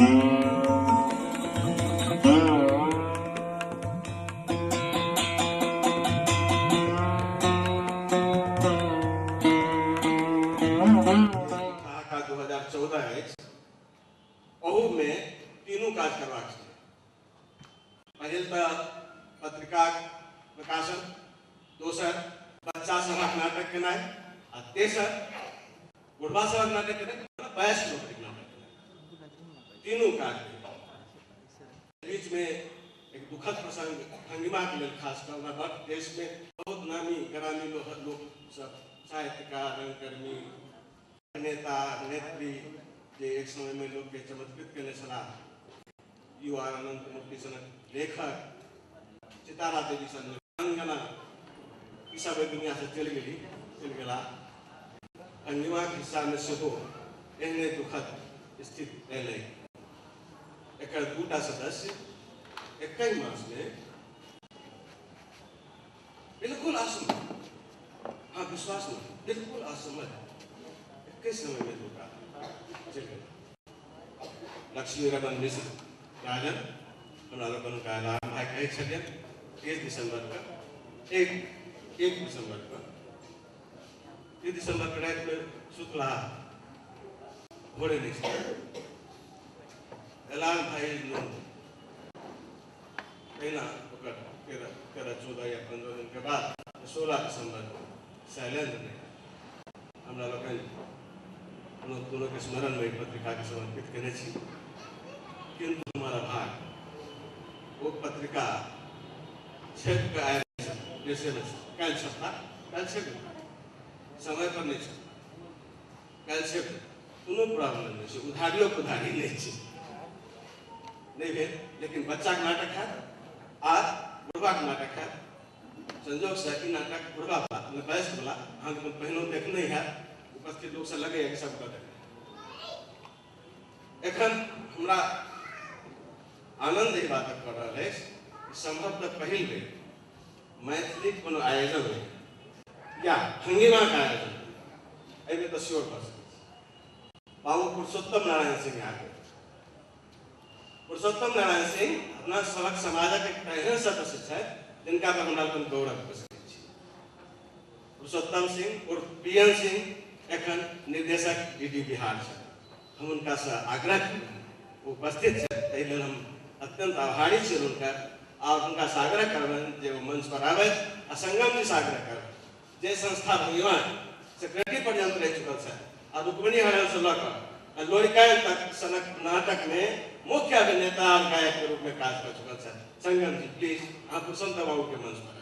ठहाका 2014 अछि। ओहूमे तीनू काज करबाक छलै। पहिल तऽ पत्रिकाक प्रकाशन, दोसर बच्चा सभक नाटक केनाइ आ तेसर बुढ़बा सभक नाटक केनाइ, वयस्क लोकनिक नाटक केनाइ। तीनू काज बीचमे एक दुखद प्रसंग भंगिमाके लेल खास कऽ हमरा बड़ देशमे बहुत नामी ग्रामी लोक सब साहित्यकार, रंगकर्मी, अभिनेता, अभिनेत्री जे एक समयमे लोकके चमत्कृत केने छलाह, you आर अनंत मूर्ति सनक लेखक, सितारा देवी सन अंगना, ई सब एहि दुनियासँ चलि गेला। भंगिमाक हिस्सामे सेहो एहने दुखद स्थिति अयलै। एकर दूटा सदस्य एकहि मासमे बिल्कुल असमय, हाँ विश्वास नहीं, बिल्कुल असमय एक समय में दूटा चलि गेल। लक्ष्मी रमन मिश्र राजन हमरा लोकनि हुनका राम भाई कहै छलियनि। 30 दिसंबर के 1 दिसंबर के 30 दिसंबर के रातिमे सुतला, भोरे नहि छल। एलान भाई तहिना ओकर 13 14 या 15 दिन के बाद 16 दिसंबर शैलेंद्र ने हमरा लोकनि दोनों के स्मरण में पत्रिका के समर्पित केने छी। किंतु हमारा भाग वो पत्रिका छपि कऽ आयल देशेमे काल्हि छपता, काल्हि छपि समय पर नहीं छपता, काल्हि छपि कोनो प्रॉब्लम नहीं छै, उधारियो पुधारी नहीं छै, नहीं भेल। लेकिन बच्चाके नाटक हैत आ बुढ़बाके नाटक हैत। संजोगसँ ई नाटक बुढ़बा वाला मतलब वयस्क वाला अहाँके पहिनो देखने हैत, उपस्थित लोकसँ लगैए कि सबके देखने। एखन हमरा आनंद एहि बातक पड़ रहल अछि कि संभवतः पहिल बेर मैथिलीक कोनो आयोजन होय या भंगिमाक आयोजन, एहिमे तऽ श्योर भऽ सकै छी। बाबू पुरुषोत्तम नारायण सिंह आगे, पुरुषोत्तम नारायण सिंह अपना सभक समाजक एकटा एहन सदस्य छथि जिनका पर हमरा लोकनि गौरव कऽ सकै छी। पुरुषोत्तम सिंह उर्फ पी एन सिंह एखन निर्देशक डी डी बिहार छथि। हम हुनकासँ आग्रह केलहुँ, ओ उपस्थित छथि, ताहि लेल हम अत्यंत आभारी छी हुनकर और हुनकासँ आग्रह करबनि जे ओ मंच पर आबथि आ संगम जीसँ आग्रह करबनि जे संस्था भंगिमा सेक्रेटरी पर्यंत रहि चुकल छथि आ रुक्मिणी हरणसँ लऽ कऽ आ लोरिकायल तक सनक नाटकमे मुख्य अभिनेता और गायक के रूप में काज कर चुकल छथि। संगम जी प्लीज अहाँ पुरुषोत्तम बाबू के मंच पर आबि।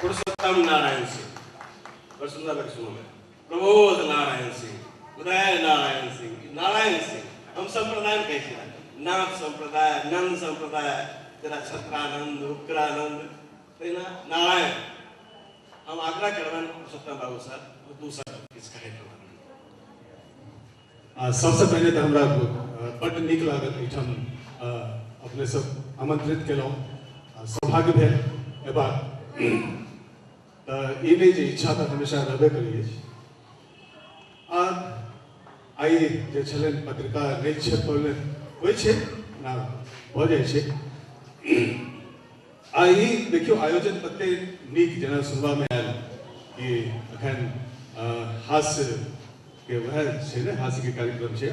पुरुषोत्तम नारायण सिंह, बड़ सुंदर लग सुनो में, प्रबोध नारायण सिंह, उदय नारायण सिंह, नारायण सिंह हम संप्रदाय कहै छी, नाथ संप्रदाय, नंद संप्रदाय, जेना छत्रानंद, उग्रानंद, तहिना नारायण। हम आग्रह करबनि पुरुषोत्तम बाबू सर दू शब्द किछु कहैत। सबसँ पहिने तऽ हमरा बड्ड नीक लागल एहिठाम अपने सब आमंत्रित केलहुँ, सौभाग्य भेल अयबाक। तऽ ई नहि जे इच्छा तऽ हमेशा रहबे करै अछि। आ आइ जे छलनि पत्रिका नहि छपि पौलनि, होइ छै ना, भऽ जाइ छै। आ ई देखियौ आयोजन कते नीक, जेना सुनबामे आयल कि एखन हास्य के वएह छै ने, हास्य के कार्यक्रम छै,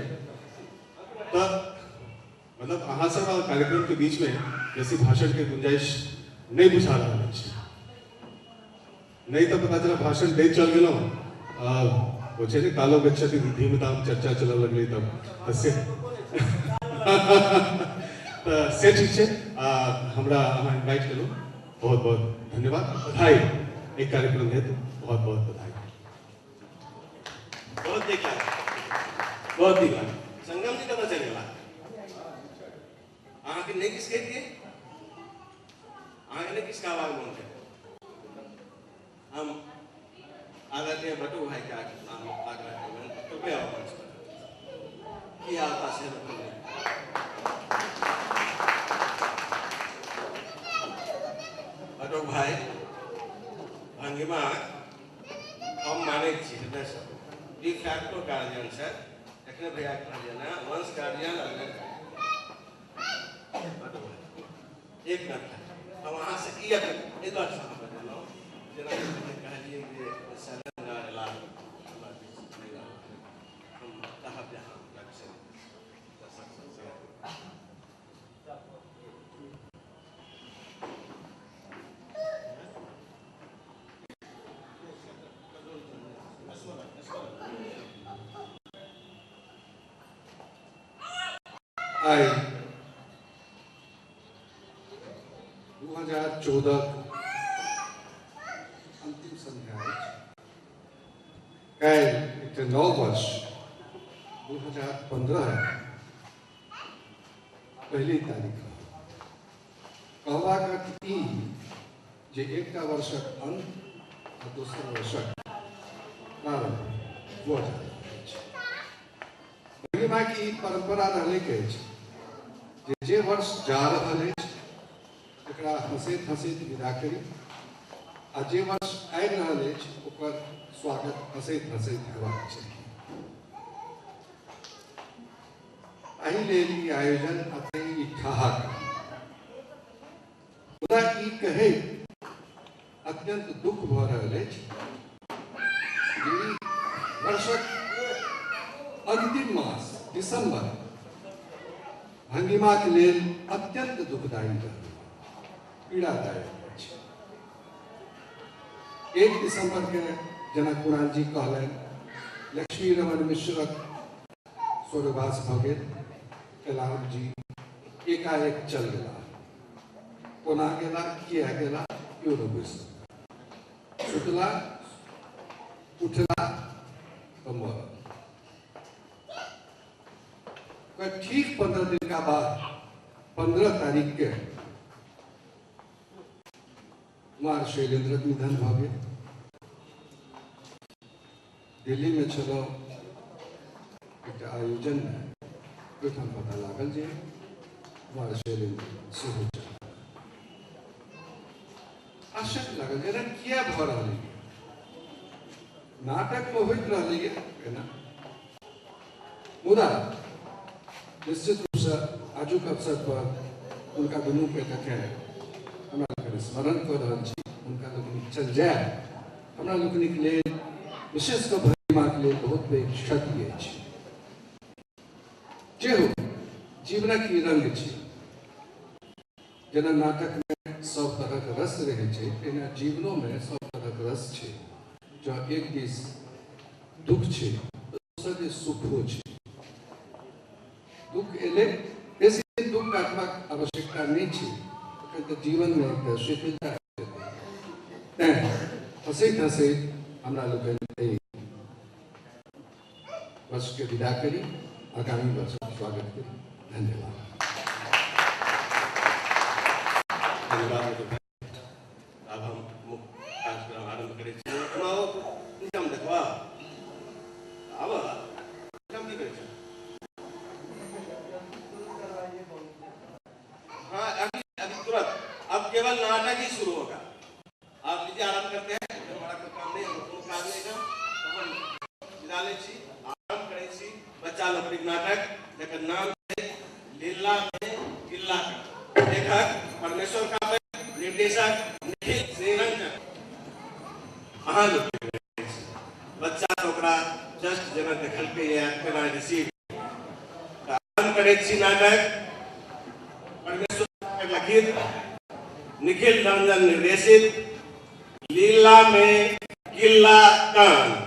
तऽ मतलब अहाँ सब कार्यक्रम के बीच में बेसी भाषण के गुंजाइश नहीं बुझा रहल अछि। नहीं तो पता चला भाषण दैत चल गेलहुँ, ओ छै ने कालो गच्छति धीमताम चर्चा चलऽ लगलै तब तऽ से तऽ से ठीक छै। हमरा अहाँ इन्वाइट केलहुँ, बहुत बहुत धन्यवाद, बधाई एहि कार्यक्रम हेतु, बहुत बहुत बधाई। बहुत नीक लागल, बहुत नीक लागल। संगम जी कतऽ चलि गेला? अहाँके नहि किछु कहितियै, अहाँके नहि किछु कहबाक मोन छै? हम आदरणीय बटु भाई के आग्रह करबनि, कृपया मंच पर की आता से बटुक भाई भंगिमा हम मानै छी हृदयसँ डी फैक्टो गार्जियन छथि। एखने भैया कहलियै ने, वंश गार्जियन बटुक भाई एक मिनट, हम अहाँसँ ई एहि दुआरे हम बजेलहुँ जेना कहलियै जे शैलेन्द्र अयलाह हमरा बीच नहि रहल, हम चाहब जे अहाँ हुनका दर्शक सबसँ आइ 2014 अंतिम संध्या अछि। काल्हि एकटा नव वर्ष 2015 पहली तारीख। कहबाक अर्थ ई जे एकटा वर्षक अंत आ दोसर वर्षक प्रारंभ भऽ जा रहल अछि। भंगिमाके ई परंपरा रहलैक अछि जे जे वर्ष जा रहल अछि एकरा हँसैत हँसैत विदा करी आ जे वर्ष आबि रहल अछि ओकर स्वागत हँसैत हँसैत हेबाक चाही। एहि लेल ई आयोजन आ तेँ ई ठहाका। मुदा ई कहैत अत्यंत दुख भऽ रहल अछि जे ई वर्षक अंतिम मास दिसंबर भंगिमाके लेल अत्यंत दुखदायी रहल, पीड़ादायक अछि। 1 दिसंबर के जेना कुणाल जी कहलनि, लक्ष्मी रमन मिश्रक स्वर्गवास भऽ गेल, कैलाश जी एकाएक चल गेला, कोना गेला किया गेला केओ नहि बुझि सकल। सुतला उठला तऽ मरल। ठीक 15 दिन का बाद 15 तारीख के कुमार शैलेन्द्रक निधन भऽ गेल। दिल्ली में छलहुँ एकटा आयोजन में, ओहिठाम पता लागल जे कुमार शैलेन्द्र सेहो चल। आश्चर्य लागल जे एना किया भऽ रहल यऽ, नाटकमे होइत रहलैए एना। मुदा निश्चित रूपसँ आजुक अवसर पर हुनका दुनूके तखन हमरा लोकनि स्मरण कऽ रहल छी। हुनका लोकनिक चल जाय हमरा लोकनिक लेल, विशेष कऽ भंगिमाके लेल बहुत पैघ क्षति अछि। जे हो, जीवनक ई रंग छै। जेना नाटकमे सब तरहक रस रहै छै, तहिना जीवनोमे सब तरहक रस छै। जँ एक दिस दुख छै तऽ दोसर दिस सुखो छै। दुख एलै, बेसी दुख काटबाक आवश्यकता नहि छै, तखन तऽ जीवनमे एकटा शिथिलता आबि जेतै। तैँ हँसैत हँसैत हमरा लोकनि एहि वर्षके विदा करी, आगामी वर्षक स्वागत करी। धन्यवाद। धन्यवाद। आब हम मुख्य कार्यक्रम आरंभ करै छी। देखबा आब हम की करै छी। हाँ, अभी अभी तुरंत अब केवल नाटक ही शुरू होगा। आप लीजिए, आराम करते हैं, हमारा कोई काम नहीं, कोनो काज नहीं है, तो हम विदा लै छी। आराम करै छी। बच्चा लोकनिक नाटक जकर नाम छै लीला में गिल्ला का, लेखक परमेश्वर कापड़ि, निर्देशक निखिल श्रीरंजन। अहाँ लोग बच्चा तऽ ओकरा जस्ट जेना देखलकै तेना रिसीव। आरम्भ करै छी नाटक परमेश्वर लिखित, निखिल रंजन निर्देशित, लीला में गिल्ला कान।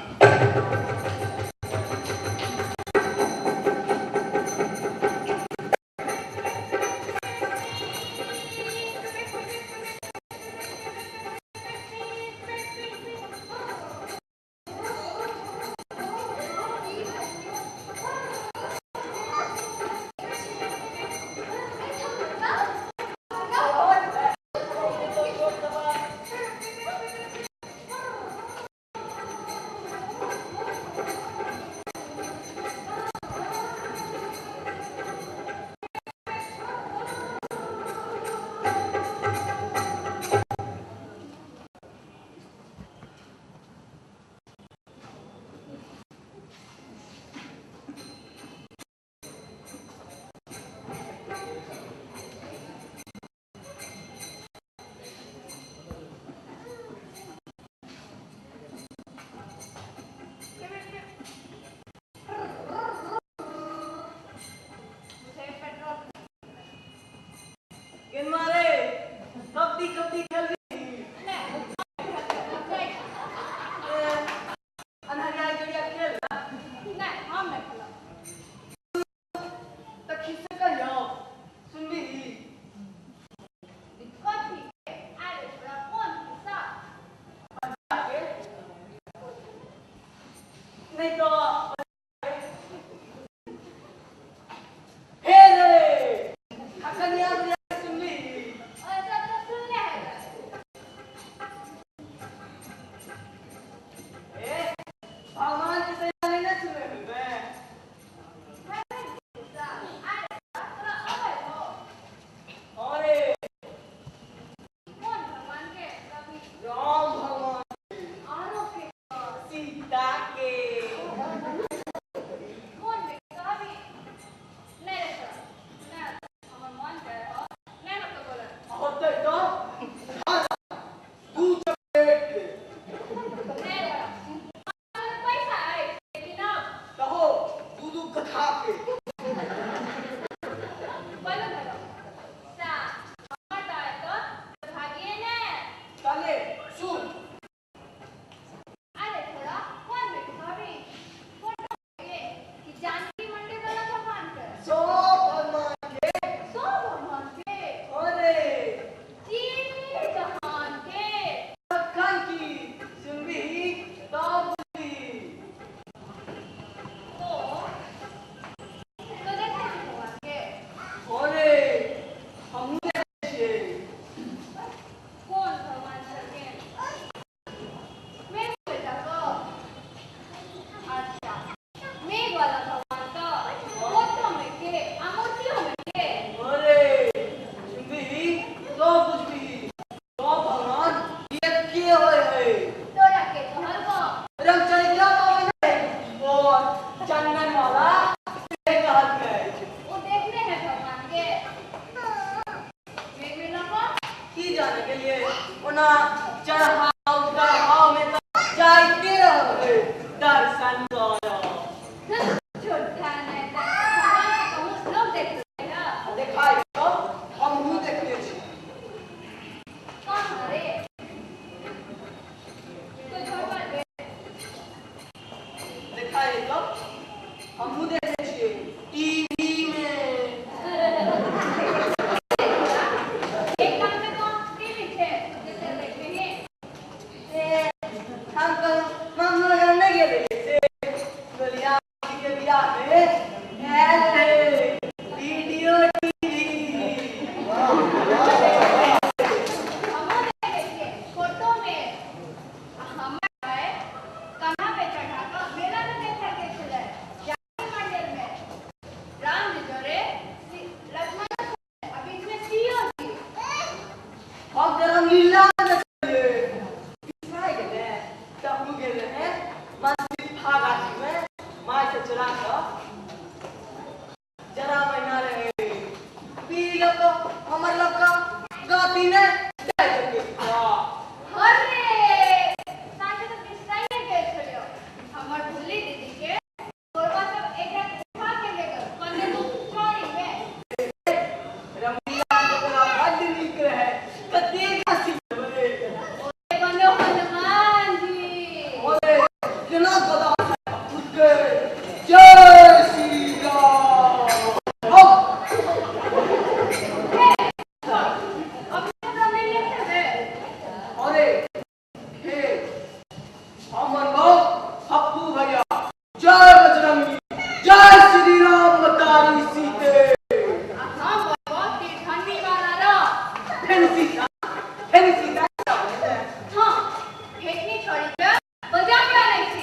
नहीं तो हे रे खकनिया बिया सुनली और सब तो सुनले है। ए भगवान के सजा नहीं ना सुने मैं। अरे तोरा अबै हो? अरे कौन भगवान के कभी? राम भगवान। आरो के? सीता के। कौन में कभी नहीं रे सर नहीं, हमर मन करे हो नहीं ना तो बोले। होते तो दू चपेट के। नहीं रे, हमर पैसा है लेकिन अब कहो दू दू कथा के। बोलो बोलो सा हमर तो भागिए ने। चले सुन। अरे थोड़ा कौन में कभी फोटो ये कि जानकी मंदिर वाला भगवान के? सो भगवान के। सो भगवान के। अरे जी जहान के। तखन की सुनबी तब बुझबी। तो तो देखै छी भगवान के? अरे हमहूँ देखै छियै। कोन भगवान छलखिन? मेघ बेटा को? अच्छा, मेघ वाला भगवान तो फोटो में के आ मूर्तियों में के? अरे सुनबी तब बुझबी। सब भगवान एके होय है। तोरा के कहल को? रामचरित्र बाबा ने और चंदन वाला से कहलकै। वो देखने है भगवान के मेघ में लगा। की जाने के लिए ओना चढ़ाव उतराव में तो जाइते रहबै दर्शन करऽ। झूठा नहीं तो भगवान के कहूँ लोग देख रहे हैं। देखाइ तो हमहूँ देखने छी। कौन रे तो झूठा दे। देखाइ तो हमहूँ देखने छियै टीवी में। एक कान में कौन टीवी छे जैसे देखते हैं? ए, हम तो मामा घर नहीं गेले से गोलिया के बियाह में आयल रहे वीडियो टीवी। हमहूँ देखे छियै फोटो में। हमर भाई कान्हा पे चढ़ा कऽ मेला में देखल गेल छलै जानकी मंदिर में राम जी जोरे लक्ष्मण आ बीच में सियो जी। हम तऽ रामलीला देखलियै बिसरा गेलै तऽ हमहूँ गेल रहे मंदिर फागाछी में माय से चोरा कऽ। जरा महीना रहे पी लऽ कऽ हमर लऽ कऽ गति ने जाइ सकै। अरे साँझे तऽ बिसराइए गेल छलियौ, हमर भुल्ली दीदी के गोरबा सब एकरा उठा के ले गेल कन्ने दू चोरी में। रामलीला ओकरा बड्ड नीक रहै, कतेक हँसी देबै। ओए बनो हनुमान जी। ओए केना गदा उठके जय श्री राम हो। हे छोड़, अभी हमरा मिलने खेबै। अरे हे हम बनबौ हप्पू भैया जय बजरंगी जय श्री राम मतारी सीते। आ हम बनबौ तिरधनी वाला राम। फेन सीता फेन सीता। हाँ, फेकनी छोड़ी के बजा के आनै छी।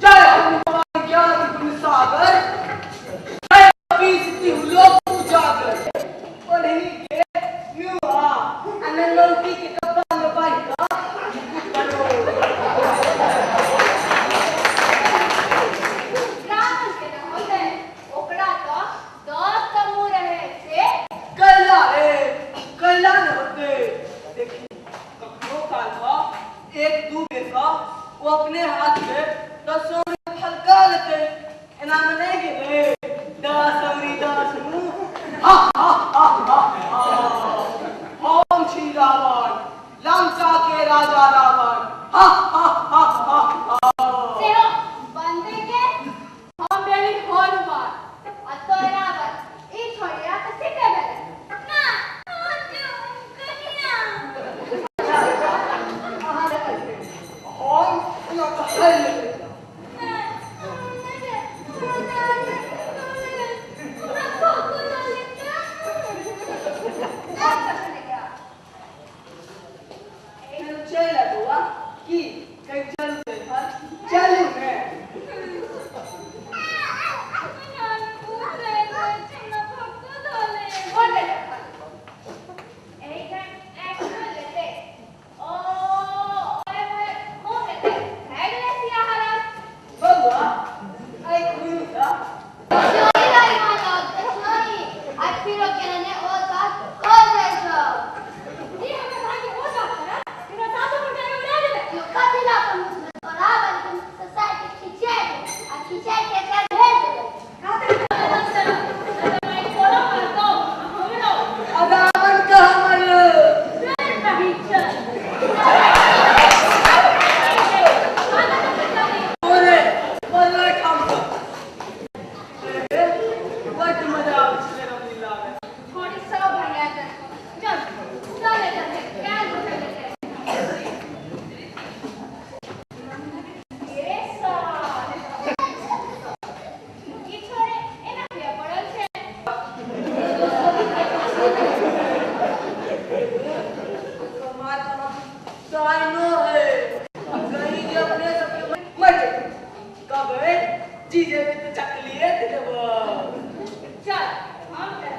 जय हनुमान ज्ञान गुण सागर जय कपीस तिहु लोक उजागर। ओढ़नी के नुआ आ नंगौटी के कपड़ा में बान्हि कऽ बनो। रावण के न होतै, ओकरा तऽ 10 टा मुँह रहै से। कैला रे कैला ने होतै। देखी कखनो काल कऽ एक दू बेर कऽ ओ अपने हाथ में 10 अंगुरी फलका लेतै, एना में नहीं गेलै 10 अंगुरी 10 मुँह। हा हा हा हा हा हम छी रावण लंका के राजा रावण। हा हा हा हा हा। सेहो बंदे के हम भेली हनुमान आ तोय रावण। ई छोड़िया तऽ सीते भेलै ना कनिया। अहाँ देखै छियै, हम गुस्साइनो है कहीं जे अपने सबके मर जेतै कहबै जी जेबै तऽ चकलिए दे देबो। चल हम कहबै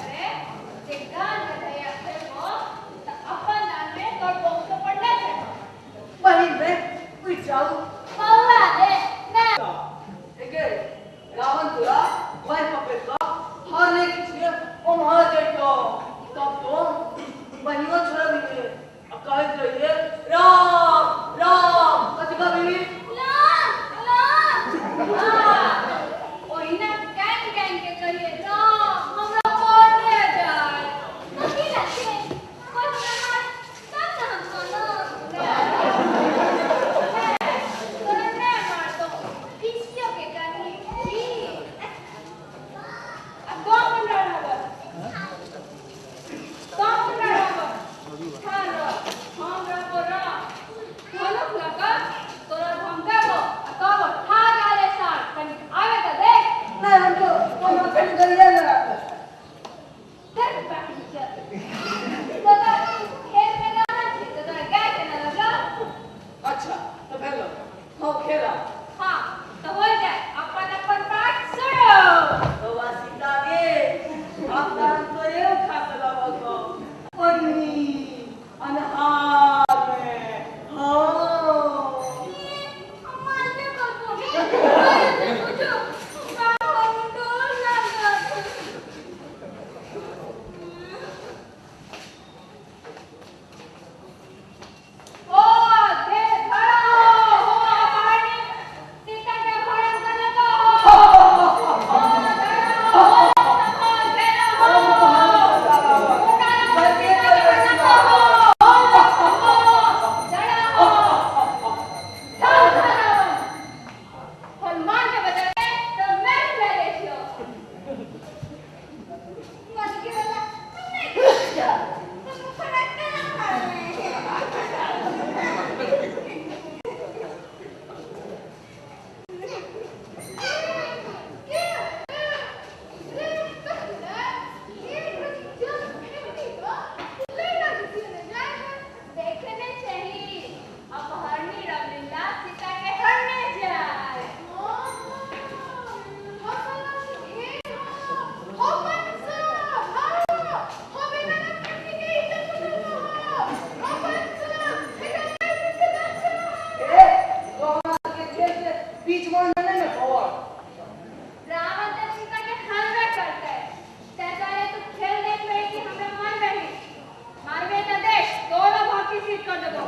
जे गान गधैया खेलबो तऽ अपन दान में तोर बहु के पड़ले छै। बहिन रे उठि जाउ। बौआ रे ना एगे रावण तोरा बाँहि पकड़ि कऽ हरने खींचने ओम्हर जइतौ तब तो बहिनो छोड़बिहे आ कहैत रहिहे राम राम कथी कहबिही? राम राम। हाँ ओहिना कान कान के कहिए राम हमरा पड़ले जाय तऽ की लगते कोइ हमरा मार तब न हम कानब। तोरा नहि मारतौ पीसियो के कही की आ तो हमरा रहब तो हमरा रहब ठान रह हम रहबो राम धनुख लऽ कऽ तोरा धमकाबो आ कहबो ठा गाले सार कनी आबे तऽ देख। नहि हम तो हम अखन गइए ने। देख बाकी चल तो तोरा खेत में गाना छी तऽ तोरा गाय के ना लगलो। अच्छा तऽ भेलो हाँ खेला। हाँ तऽ हो जाए अपन अपन पाठ शुरू। बौआ सीता गे आब तऽ हम तोरे उठा कऽ लबऽ पन्नी अन्हार में। हाँ हनुमान के बदले तो मैं ले छियो। देखने चाहिए अपहरणी रामलीला सीता के हरने जाए। ए तो हमरा के खेल के बीच में नहीं ने पड़। रावण तऽ सीता के हरबे करतै तै दुआरे तू खेल देखबे कि हमरा मारबे मारबे तऽ देख तोरो भाकी सीट कर देबो।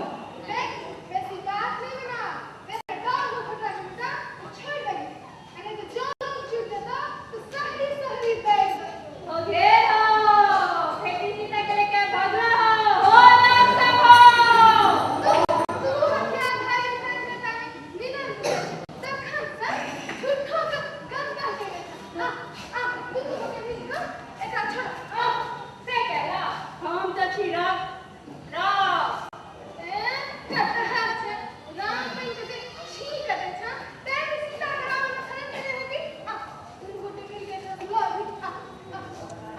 हो घेर हो फेटी सीता के लेके भागला हो हो राम सब हो। से कहला हम तऽ छी राम राम।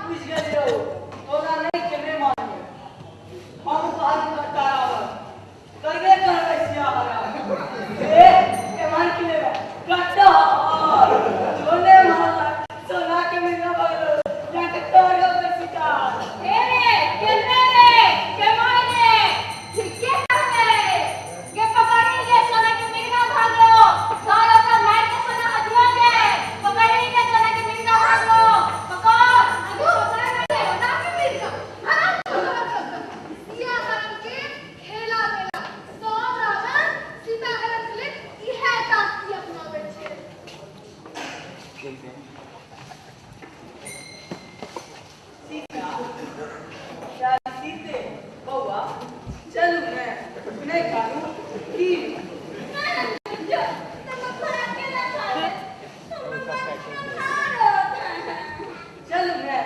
बुझि गेलियौ तोरा नहि के नहि मानबै हम तोहर करता रावण करबे करबै सिया हरा। ए एम्हर की लेबै कटहर जोने मारलक सोना के मिलना भगलो जाके तोड़ो के सीता। हे रे केने रे के मारे ठीके कहले के पकड़ी के सोना के मिर्गा भागलो सारा का मार के सोना हथिया के पकड़ी के सोना के मिर्गा भागलो पकड़ अभी पकड़ ले सोना के मिर्गा। सीता प्यारी सीते बौआ चलू ने नहि खानू की चलू ने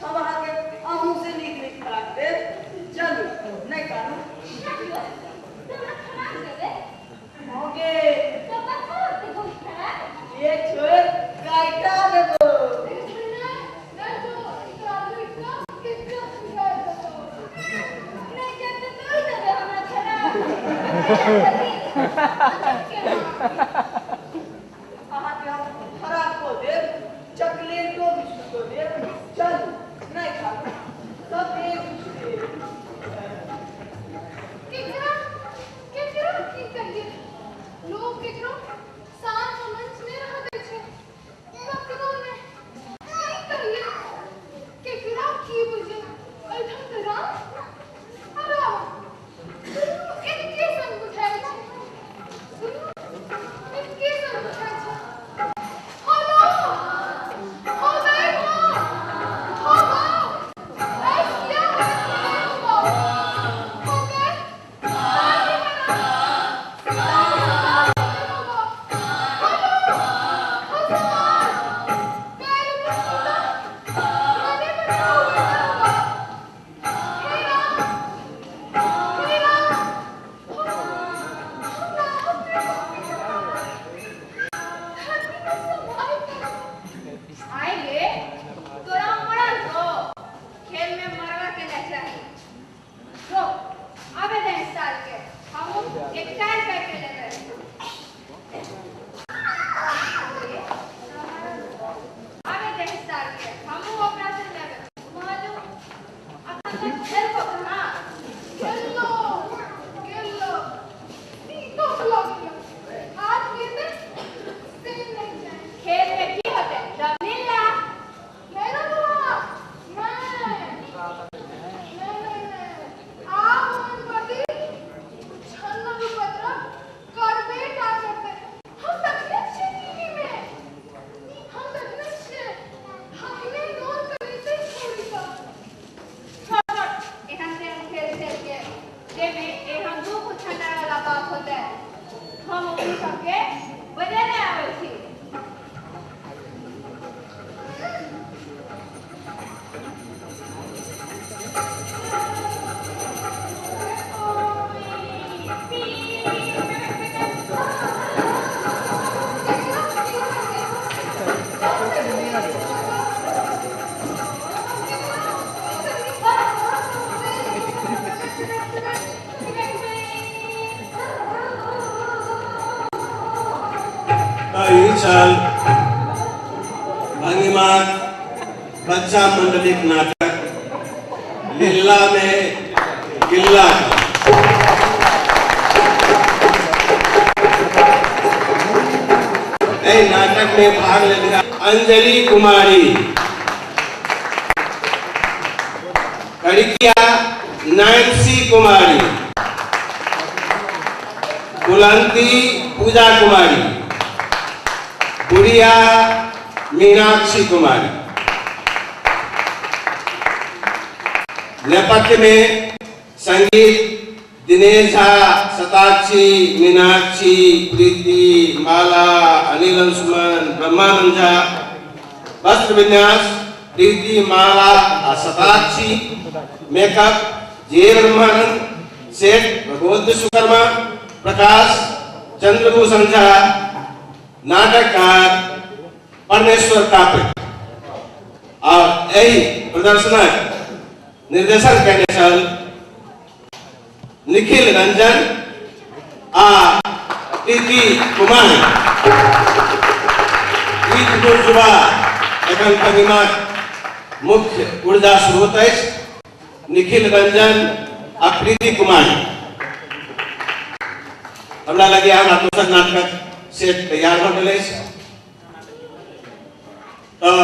हम अहाँके अहूँ से नीक नीक खराक देब चलू नहि कानू होगे ये छोड़ काटा देबो। नहीं जब तो तू ही देबे हमरा खराब। अहाँके हम फराको देब, चॉकलेटो बिस्कुटो देब। चलू नहि खाबू, सब एक देब। केकरा केकरा की कहिए, लोग केकरो शांत मंच नहि रह दै छै, ककरो नहि। की कहिए, केकरा की बुझे। एहिठाम तऽ राम आ रावण दुनू एके संग बुझाइ छै, दुनू एके संग बुझाइ छै। हेलो, हो दाइ हो, हो बाउ, ऐस किया होइत छै हो बाउ? हो गए, दादी बना, हो बाउ। हेलो, हनुमान, पैर पुछता, मने बनाओ बेटा हो बाउ। हे राम, हे राम, हमरा अपने धरती में समाय आएंगे तोरा मरल हो, खेल में मरवा के नहीं चाही। जो आबे दे इस साल के हम एक चार करके लेबै। आबे दे इस साल के हम ओकरा से लेबै। मालूम अखन तक खेलबो कहाँ? गेलो गेलो सीतो लग हाथ गिरते से नहीं जाए। खेल में की होतै? रमलीला। नहीं ना बुआ, नहीं नहीं नहीं नहीं, आप मन प्रति छन्न उपद्रव करबे टा करते। हम देखने छियै टीवी में, हम देखने छियै, हमने नोट करेते छोड़ी का। छोड़ छोड़ एहन तेहन खेल खेल के जाहिमे एहन दुख उछानै वाला बात होतै, हम ओहि सबके बजेने आबै छी। तऽ ई छल भंगिमाक बच्चा मंडलीक नाटक लीला में गिल्ला। एहि नाटक में भाग लेने अंजलि कुमारी, कड़िकिया नैन्सी कुमारी, कुलंती पूजा कुमारी, गुड़िया मीनाक्षी कुमारी। नेपथ्य में संगीत दिनेश झा, शताक्षी, मीनाक्षी, प्रीति, माला, अनिल अंशुमन, ब्रह्मानंद झा। वस्त्र विन्यास प्रीति, माला आ शताक्षी। मेकअप जे ब्रह्मानंद, सेठ भगवत विश्वकर्मा, प्रकाश चंद्रभूषण झा, नाटककार परमेश्वर कापे। और एहि प्रदर्शनक निर्देशन कयने छल निखिल रंजन आ प्रीति कुमार। ई दुनू युवा एखन भंगिमाक मुख्य ऊर्जा स्रोत अछि, निखिल रंजन आ प्रीति कुमार। हमरा लगैए हमरा दोसर नाटकक सेट तैयार भऽ गेल अछि। तऽ